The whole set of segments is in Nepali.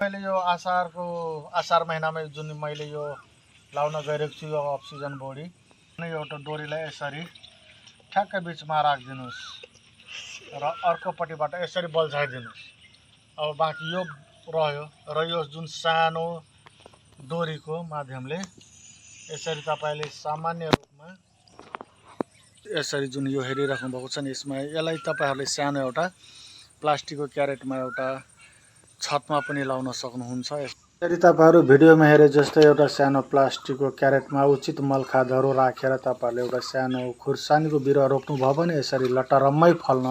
मैले यो असार महिनामा जुन मैले यो लाउन गइरहेको छु यो अक्सिजन बोडी एउटा डोरीलाई यसरी ठ्याक्क बिचमा राखिदिनुस् र अर्कोपट्टिबाट यसरी बल्झाइदिनुस्। अब बाँकी यो रह्यो र यो जुन सानो डोरीको माध्यमले यसरी तपाईले सामान्य रूपमा यसरी जुन यो हेरिराख्नु भएको छ नि यसमा यसलाई तपाईहरुले सानो एउटा प्लास्टिकको क्यारेटमा एउटा छतमा पनि लाउन सक्नुहुन्छ। यदि तपाईहरु भिडियोमा हेरे जस्तै एउटा सानो प्लास्टिकको क्यारेटमा उचित मलखादहरु राखेर तपाईहरुले एउटा सानो खुर्सानीको बिरुवा रोप्नु भयो भने यसरी लटरम्मै फल्न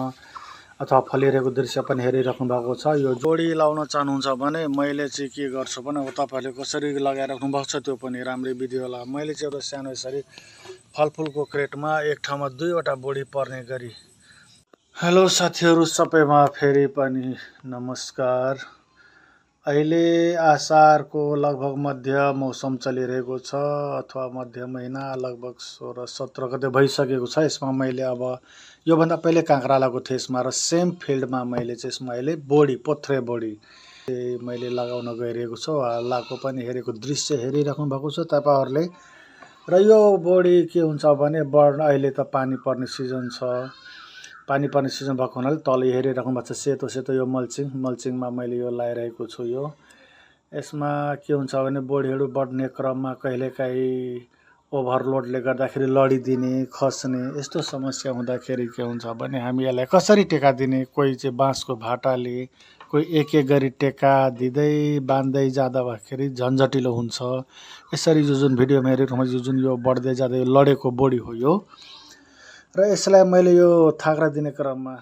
अथवा फलिरहेको दृश्य पनि हेरिराख्नु भएको छ। यो जोडी लाउन चाहनुहुन्छ भने मैले चाहिँ के गर्छु भने अब तपाईहरुले कसरी लगाइराख्नु भएको छ त्यो पनि राम्रै विधि होला। मैले चाहिँ एउटा सानो यसरी फलफुलको क्रेटमा एक ठाउँमा दुईवटा बोडी पर्ने गरी। हेलो साथीहरु सबैमा फेरि पनि नमस्कार। अहिले आषाढको लगभग मध्य मौसम चलिरहेको छ अथवा मध्य महिना लगभग 16-17 गते भइसकेको छ। यसमा मैले अब यो भन्दा पहिले काँक्रा लगाएको थिएँ यसमा र सेम फिल्डमा मैले चाहिँ यसमा अहिले बोडी पोथ्रे बोडी मैले लगाउन गइरहेको छु। हालको पनि हेरेको दृश्य हेरिराख्नु भएको छ तपाईहरुले। र यो बोडी के हुन्छ भने बढ्न अहिले त पानी पर्ने सिजन छ। पानी पर्ने सिजन भएको हुनाले तल हेरिराख्नु भएको छ सेतो सेतो यो मल्चिङमा मैले यो लगाइरहेको छु। यो यसमा के हुन्छ भने बोडीहरु बढ्ने क्रममा कहिलेकाहीँ ओभरलोडले गर्दाखेरि लडिदिने खस्ने यस्तो समस्या हुँदाखेरि के हुन्छ भने हामी यसलाई कसरी टेका दिने, कोही चाहिँ बाँसको भाटाले कोही एक एक गरी टेका दिँदै बाँध्दै जाँदा भएखेरि झन्झटिलो हुन्छ। यसरी यो जुन भिडियोमा हेरिरहनु यो जुन यो बढ्दै जाँदै लडेको बोडी हो यो। र यसलाई मैले यो थाक्रा दिने क्रममा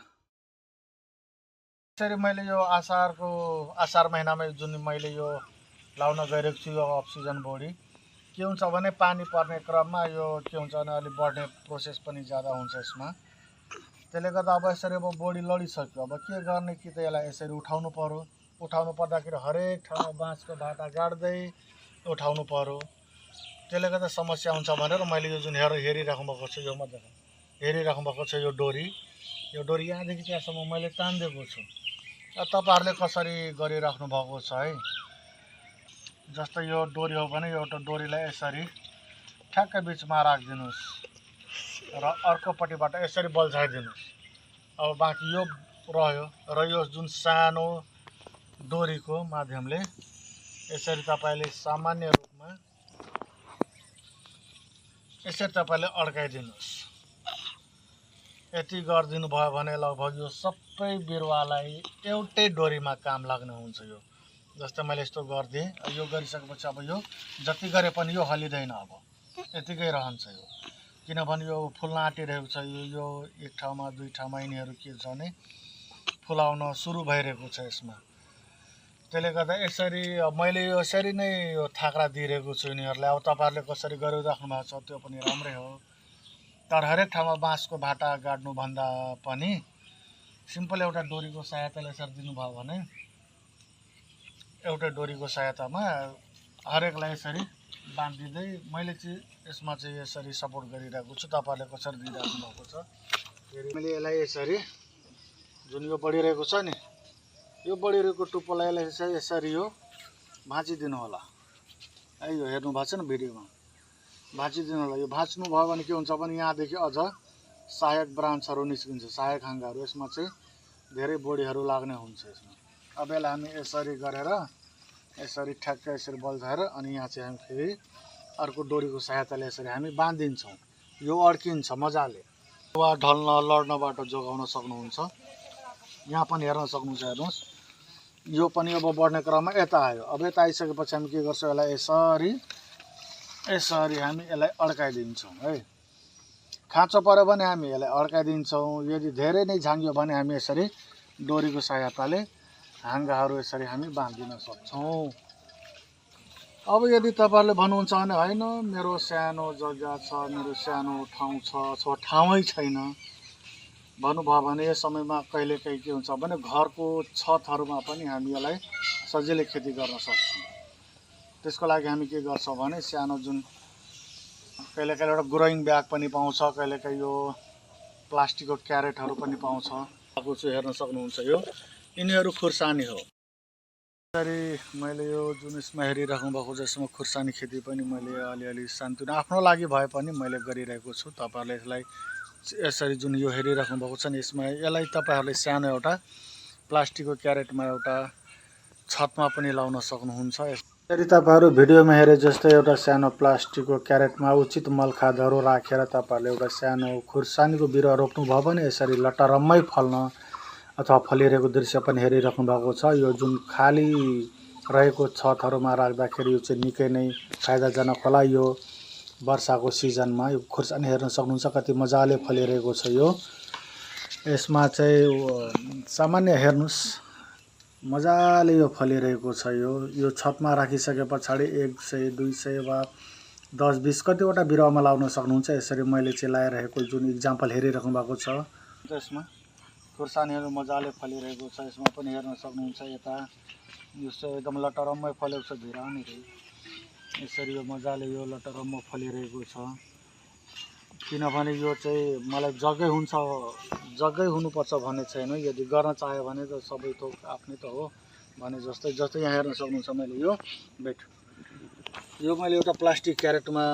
यसरी मैले यो असार महिनामा जुन मैले यो लाउन गइरहेको छु यो अक्सिजन बोडी के हुन्छ भने पानी पर्ने क्रममा यो के हुन्छ भने अलि बढ्ने प्रोसेस पनि ज्यादा हुन्छ यसमा। त्यसले गर्दा अब यसरी अब बोडी लडिसक्यो अब के गर्ने कि त यसलाई यसरी उठाउनु पर्यो। उठाउनु पर्दाखेरि हरेक ठाउँमा बाँसको भाटा गाड्दै उठाउनु पर्यो। त्यसले गर्दा समस्या हुन्छ भनेर मैले यो जुन हेरिराख्नु भएको छ यो मध्य हेरिराख्नु भएको छ यो डोरी यहाँदेखि त्यहाँसम्म मैले तान्दिएको छु। तपाईहरुले कसरी गरिराख्नु भएको छ है। जस्तै यो डोरी हो भने एउटा डोरीलाई यसरी ठ्याक्क बिचमा राखिदिनुस् र अर्कोपट्टिबाट यसरी बल्झाइदिनुस्। अब बाँकी यो रह्यो र यो जुन सानो डोरीको माध्यमले यसरी तपाईले सामान्य रूपमा यसरी तपाईले अड्काइदिनुस्। यति गरिदिनु भयो भने लगभग यो सबै बिरुवालाई एउटै डोरीमा काम लाग्ने हुन्छ। यो जस्तै मैले यस्तो गर्दिएँ यो गरिसकेपछि अब यो जति गरे पनि यो हलिँदैन अब यतिकै रहन्छ यो। किनभने यो फुल्न आँटिरहेको छ यो एक ठाउँमा दुई ठाउँमा यिनीहरू के छ भने फुलाउन सुरु भइरहेको छ यसमा। त्यसले गर्दा यसरी मैले यो यसरी नै यो थाक्रा दिइरहेको छु यिनीहरूलाई। अब तपाईहरुले कसरी गरिराख्नु भएको छ त्यो पनि राम्रै हो। तर हरेक ठाउँमा बाँसको भाटा गाड्नु भन्दा पनि सिम्पल एउटा डोरीको सहायताले यसरी दिनुभयो भने एउटा डोरीको सहायतामा हरेकलाई यसरी बाँधिदिँदै मैले चाहिँ यसमा चाहिँ यसरी सपोर्ट गरिरहेको छु। तपाईहरुले कसरी दिइराख्नु भएको छ मैले यसलाई यसरी जुन यो बढिरहेको छ नि यो बढिरहेको टुप्पोलाई यसरी यो भाँचिदिनु होला है। यो हेर्नु भएको छ नि भिडियोमा भाँचिदिनु होला। यो भाँच्नु भयो भने के हुन्छ भने यहाँदेखि अझ सहायक ब्रान्चहरू निस्किन्छ सहायक हाँगाहरू। यसमा चाहिँ धेरै बोडीहरू लाग्ने हुन्छ यसमा। अब यसलाई हामी यसरी गरेर यसरी ठ्याक्क यसरी बल्झाएर अनि यहाँ चाहिँ हामी फेरि अर्को डोरीको सहायताले यसरी हामी बाँधिदिन्छौँ। यो अड्किन्छ मजाले वा ढल्न लड्नबाट जोगाउन सक्नुहुन्छ। यहाँ पनि हेर्न सक्नुहुन्छ हेर्नुहोस् यो पनि अब बढ्ने क्रममा यता आयो। अब यता आइसकेपछि हामी के गर्छौँ यसलाई यसरी हामी यसलाई अड्काइदिन्छौँ है। खाँचो पर्यो भने हामी यसलाई अड्काइदिन्छौँ। यदि धेरै नै झाङ्गियो भने हामी यसरी डोरीको सहायताले हाँगाहरू यसरी हामी बाँधिदिन सक्छौँ। अब यदि तपाईहरुले भन्नुहुन्छ भने हैन मेरो सानो जग्गा छ मेरो सानो ठाउँ छ अथवा ठाउँै छैन भन्नुभयो भने यस समयमा कहिलेकाहीँ के हुन्छ भने घरको छतहरुमा पनि हामी यसलाई सजिलै खेती गर्न सक्छौँ। त्यसको लागि हामी के गर्छौँ भने सानो जुन कहिलेकाहीँ एउटा ग्रोइङ ब्याग पनि पाउँछ कहिलेकाहीँ यो प्लास्टिकको क्यारेटहरू पनि पाउँछ। हेर्न सक्नुहुन्छ यो यिनीहरू खुर्सानी हो। यसरी मैले यो जुन यसमा हेरिराख्नु भएको छ यसमा खुर्सानी खेती पनि मैले अलिअलि सानोतिनो आफ्नो लागि भए पनि मैले गरिरहेको छु। तपाईँहरूले यसलाई यसरी जुन यो हेरिराख्नु भएको छ नि यसलाई तपाईँहरूले सानो एउटा प्लास्टिकको क्यारेटमा एउटा छतमा पनि लाउन सक्नुहुन्छ। यसरी तपाईँहरू भिडियोमा हेरे जस्तै एउटा सानो प्लास्टिकको क्यारेटमा उचित मलखादहरू राखेर तपाईँहरूले एउटा सानो खुर्सानीको बिरुवा रोप्नुभयो भने यसरी लटरम्मै फल्न अथवा फलिरहेको दृश्य पनि हेरिराख्नु भएको छ। यो जुन खाली रहेको छतहरूमा राख्दाखेरि यो चाहिँ निकै नै फाइदाजनक होला। यो वर्षाको सिजनमा यो खुर्सानी हेर्न सक्नुहुन्छ कति मजाले फलिरहेको छ। यो यसमा चाहिँ सामान्य हेर्नुहोस् मजाले यो फलिरहेको छ। यो छतमा राखिसके पछाडि 100 200 वा 10-20 कतिवटा बिरुवामा लाउन सक्नुहुन्छ। यसरी मैले चाहिँ लगाइरहेको जुन इक्जाम्पल हेरिराख्नु भएको छ यसमा खुर्सानीहरू मजाले फलिरहेको छ। यसमा पनि हेर्न सक्नुहुन्छ यता यो चाहिँ एकदम लटरम्मै फलेको छ भिरानीहरू। यसरी यो मजाले यो लटरम्म फलिरहेको छ। किनभने यो चाहिँ मलाई जग्गै हुनुपर्छ भन्ने छैन। यदि गर्न चाह्यो भने त सबै थोक आफ्नै त हो भने जस्तै यहाँ हेर्न सक्नुहुन्छ मैले यो मैले एउटा प्लास्टिक क्यारेटमा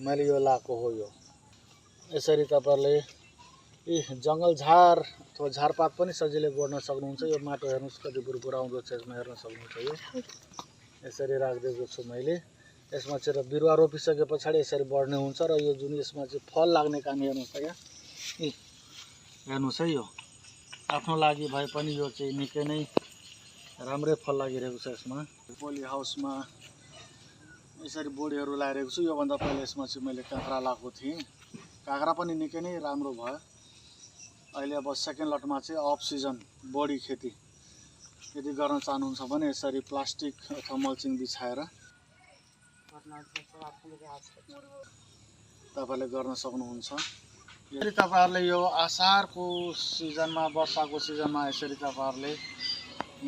मैले यो लाएको हो। यो यसरी तपाईँहरूले जङ्गल झार अथवा झारपात पनि सजिलै गोड्न सक्नुहुन्छ। यो माटो हेर्नुहोस् कति बुरबुर आउँदो छ यसमा हेर्न सक्नुहुन्छ। यो यसरी राखिदिएको छु मैले। यसमा चाहिँ बिरुवा रोपिसके पछाडि यसरी बढ्ने हुन्छ र यो जुन यसमा चाहिँ फल लाग्ने काम हेर्नुहोस् त यहाँ हेर्नुहोस् है। यो आफ्नो लागि भए पनि यो चाहिँ निकै नै राम्रै फल लागिरहेको छ। यसमा पोली हाउसमा यसरी बोडीहरू लगाइरहेको छु। योभन्दा पहिला यसमा चाहिँ मैले काँक्रा लगाएको थिएँ। काँक्रा पनि निकै नै राम्रो भयो। अहिले अब सेकेन्ड लटमा चाहिँ अफ सिजन बोडी खेती यदि गर्न चाहनुहुन्छ भने यसरी प्लास्टिक अथवा मल्चिङ बिछाएर तपाईँले गर्न सक्नुहुन्छ। यदि तपाईँहरूले यो असारको सिजनमा वर्षाको सिजनमा यसरी तपाईँहरूले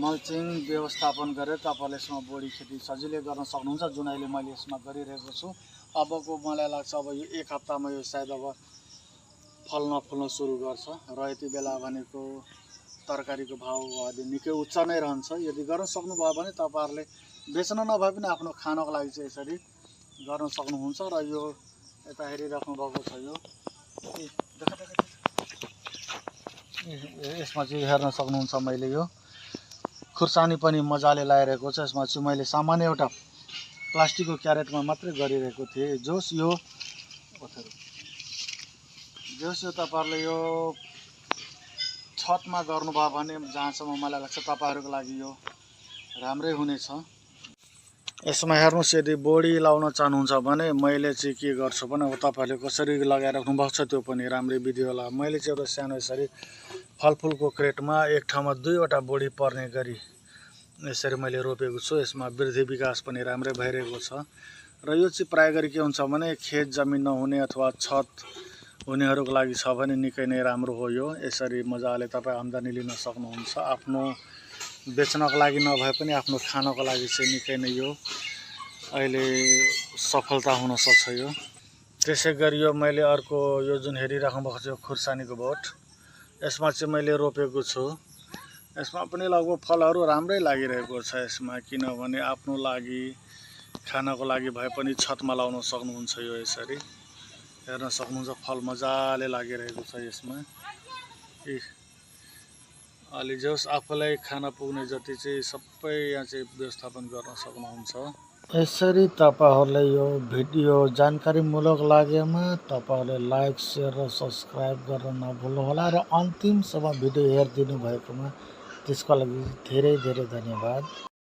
मल्चिङ व्यवस्थापन गरेर तपाईँहरूले यसमा बोडी खेती सजिलै गर्न सक्नुहुन्छ। जुन अहिले मैले यसमा गरिरहेको छु। अबको मलाई लाग्छ अब यो 1 हप्तामा यो सायद अब फल्न सुरु गर्छ र यति बेला भनेको तरकारीको भाउ अलि निकै उच्च नै रहन्छ। यदि गर्न सक्नुभयो भने तपाईँहरूले बेच्न नभए पनि आफ्नो खानको लागि चाहिँ यसरी गर्न सक्नुहुन्छ। र यो यता हेरिराख्नु भएको छ यो यसमा चाहिँ हेर्न सक्नुहुन्छ मैले यो खुर्सानी पनि मजाले लगाइरहेको छ। यसमा चाहिँ मैले सामान्य एउटा प्लास्टिकको क्यारेटमा मात्रै गरिरहेको थिएँ। जोस् यो तपाईँहरूले यो छतमा गर्नुभयो भने जहाँसम्म मलाई लाग्छ तपाईँहरूको लागि यो राम्रै हुनेछ। यसमा हेर्नुहोस् यदि बोडी लाउन चाहनुहुन्छ भने मैले चाहिँ के गर्छु भने अब तपाईँहरूले कसरी लगाइराख्नु भएको छ त्यो पनि राम्रै विधि होला। मैले चाहिँ एउटा सानो यसरी फलफुलको क्रेटमा एक ठाउँमा 2वटा बोडी पर्ने गरी यसरी मैले रोपेको छु। यसमा वृद्धि विकास पनि राम्रै भइरहेको छ। र यो चाहिँ प्राय गरी के हुन्छ भने खेत जमिन नहुने अथवा छत हुनेहरूको लागि छ भने निकै नै राम्रो हो। यो यसरी मजाले तपाईँ आम्दानी लिन सक्नुहुन्छ। आफ्नो बेच्नको लागि नभए पनि आफ्नो खानको लागि चाहिँ निकै नै यो अहिले सफलता हुन सक्छ। यो त्यसै गरी यो मैले अर्को यो जुन हेरिराख्नु भएको छ यो खुर्सानीको बोट यसमा चाहिँ मैले रोपेको छु। यसमा पनि लगभग फलहरू राम्रै लागिरहेको छ यसमा। किनभने आफ्नो लागि खानको लागि भए पनि छतमा लाउन सक्नुहुन्छ। यो यसरी हेर्न सक्नुहुन्छ फल मजाले लागिरहेको छ यसमा। अलि जोस् आफूलाई खान पुग्ने जति चाहिँ सबै यहाँ चाहिँ व्यवस्थापन गर्न सक्नुहुन्छ। यसरी तपाईँहरूलाई यो भिडियो जानकारीमूलक लागेमा तपाईँहरूले लाइक शेयर र सब्सक्राइब गर्न नभुल्नुहोला र अन्तिमसम्म भिडियो हेरिदिनु भएकोमा त्यसको लागि धेरै धेरै धन्यवाद।